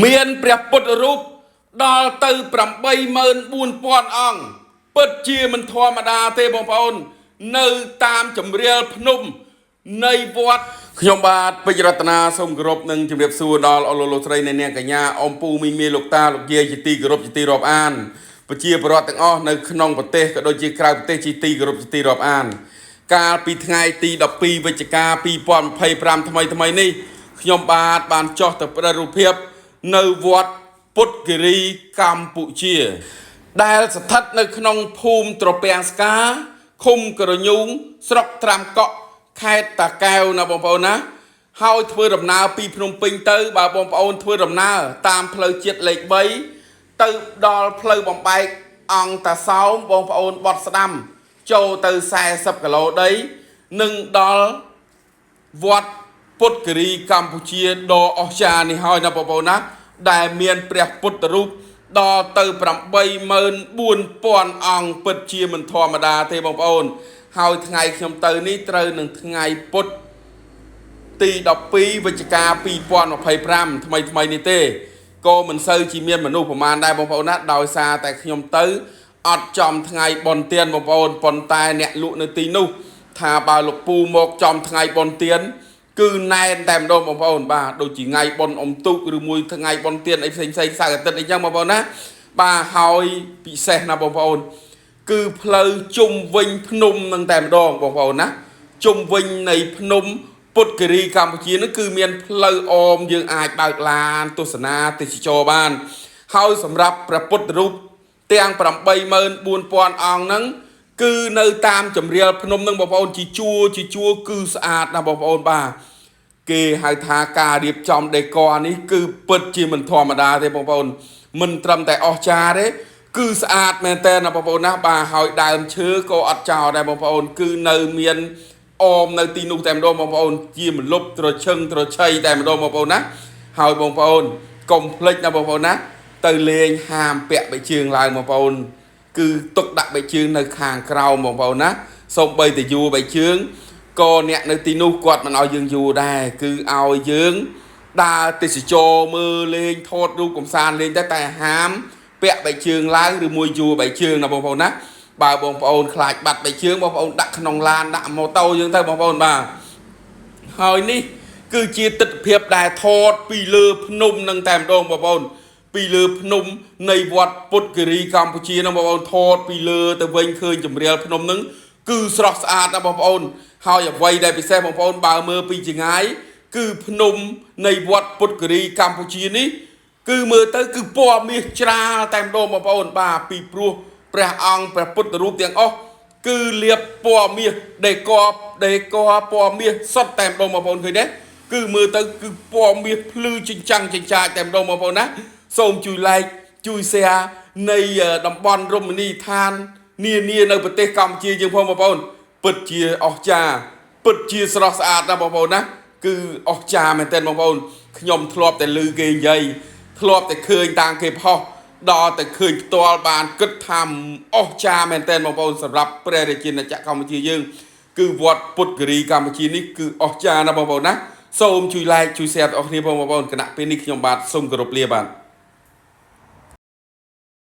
មានព្រះពុទ្ធរូបដល់ទៅ84000អង្គពិតជាមិនធម្មតាទេបងប្អូន នៅតាមចម្រៀលភ្នំនៃវត្តខ្ញុំបាទពេជ្ររតនាសូមគោរពនិងជម្រាបសួរដល់អស់លោកលោកស្រីអ្នកនាងកញ្ញាអ៊ំពូមីមីលោកតាលោកយាយជាទីគោរពជាទីរាប់អានប្រជាពលរដ្ឋទាំងអស់នៅក្នុងប្រទេសក៏ដូចជាក្រៅប្រទេសជាទីគោរពជាទីរាប់អាន កាលពីថ្ងៃទី12វិច្ឆិកា2025ថ្មីថ្មីនេះខ្ញុំបាទបានចុះទៅផ្ដិតរូបភាពនៅវត្តពុទ្ធគិរីកម្ពុជា ដែលស្ថិតនៅក្នុងភូមិត្រពាំងស្កាឃុំក្រញូងស្រុកត្រាំកក់ខេត្តតាកែវណាបងប្អូនណាហើយធ្វើដំណើរពីភ្នំពេញទៅបើបងប្អូនធ្វើដំណើរតាមផ្លូវជាតិលេខ3ទៅដល់ផ្លូវបំបែកអង្គតាសោមបងប្អូនបត់ស្ដាំ ចូលទៅ40គីឡូដីនឹងដល់វត្តពុទ្ធគិរីកម្ពុជាដ៏អស្ចារ្យនេះហើយណាបងប្អូនណាដែលមានព្រះពុទ្ធរូបដល់ទៅ84000អង្គពិតជាមិនធម្មតាទេបងប្អូន ហើយថ្ងៃខ្ញុំទៅនេះត្រូវនឹងថ្ងៃពុទ្ធទី12វិច្ឆិកា2025ថ្មីថ្មីនេះទេក៏មិនសូវជាមានមនុស្សប្រមាណដែរបងប្អូនណាដោយសារតែខ្ញុំទៅអត់ចំថ្ងៃបុណ្យទានបងប្អូនប៉ុន្តែអ្នកលក់នៅទីនោះថាបើលោកពូមកចំថ្ងៃបុណ្យទានគឺណែនតែម្ដងបងប្អូនបាទដូចជាថ្ងៃបុណ្យអុំទូកឬមួយថ្ងៃបុណ្យទានអីផ្សេងផ្សេងសៅរ៍អាទិត្យអីចឹងបងប្អូនណាបាទហើយពិសេសណាបងប្អូន គឺផ្លូវជុំវិញភ្នំនឹងតែម្ដងបងប្អូនណាជុំវិញនៃភ្នំពុទ្ធគិរីកម្ពុជានឹងគឺមានផ្លូវអមយើងអាចបើកឡានទស្សនាទេសចរបាន ហើយសម្រាប់ព្រះពុទ្ធរូបទាំង84000អង្គហ្នឹងគឺនៅតាមចម្រៀលភ្នំនឹងបងប្អូនជាជួរជាជួរគឺស្អាតណាស់បងប្អូនបាទគេហៅថាការរៀបចំដេក័រនេះគឺពិតជាមិនធម្មតាទេបងប្អូនមិនត្រឹមតែអស្ចារ្យទេគឺស្អាតមែនតើណាបងប្អូនណាបាទហើយដើមឈើក៏អត់ចោលដែរបងប្អូនគឺនៅមានអមនៅទីនោះតែម្ដងបងប្អូនជាម្លប់ត្រឈឹងត្រឆៃតែម្ដងបងប្អូនណាហើយបងប្អូនកុំភ្លេចណាបងប្អូនណាទៅលេងហាមពាក់បៃជើងឡើងបងប្អូនគឺទុកដាក់បៃជើងនៅខាងក្រោមបងប្អូនណាសូម្បីតែយួរបៃជើងក៏អ្នកនៅទីនោះគាត់មិនឲ្យយើងយួរដែរគឺឲ្យយើងដើរទេសចរមើលលេងថតរូបកំសាន្តលេងតែតែហាមពាក់បៃជើងឡើងឬមួយយួរបៃជើងណាបងប្អូនណាបើបងប្អូនខ្លាចបាត់បៃជើងបងប្អូនដាក់ក្នុងឡានដាក់ម៉ូតូយើងទៅបងប្អូនបាទហើយនេះគឺជាទិដ្ឋភាពដែលថតពីលើភ្នំនឹងតែម្ដងបងប្អូនពីលើភ្នំនៃវត្តពុទ្ធគិរីកម្ពុជានឹងបងប្អូនថតពីលើទៅវិញឃើញចម្រៀលភ្នំនឹងគឺស្រស់ស្អាតណាស់បងប្អូនហើយអ្វីដែលពិសេសបងប្អូនបើមើលពីចម្ងាយគឺភ្នំនៃវត្តពុទ្ធគិរីកម្ពុជានេះគឺមើលទៅគឺពណ៌មាសច្រាលតែម្ដងបងប្អូនបាទពីព្រោះព្រះអង្គព្រះពុទ្ធរូបទាំងអស់គឺលាបពណ៌មាសដេកដេកពណ៌មាសសុទ្ធតែម្ដងបងប្អូនឃើញទេគឺមើលទៅគឺពណ៌មាសភ្លឺចិញ្ចាំងចិញ្ចាចតែម្ដងបងប្អូនណាសូមជួយ like ជួយ share នៃតំបន់រមណីយដ្ឋាននានានៅប្រទេសកម្ពុជាយើងផងបងប្អូនពិតជាអស្ចារ្យពិតជាស្រស់ស្អាតណាស់បងប្អូនណាគឺអស្ចារ្យមែនទែនបងប្អូនខ្ញុំធ្លាប់តែឮគេនិយាយធ្លាប់តែឃើញតាមគេផុសដល់តែឃើញផ្ទាល់បានគិតថាអស្ចារ្យមែនទែនបងប្អូនសម្រាប់ព្រះរាជាណាចក្រកម្ពុជាយើងគឺវត្តពុទ្ធគិរីកម្ពុជានេះគឺអស្ចារ្យណាស់បងប្អូនណាសូមជួយ like ជួយ share ដល់អ្នកគ្នាផងបងប្អូនគណៈពេលនេះខ្ញុំបាទសូមគោរពលាបាទ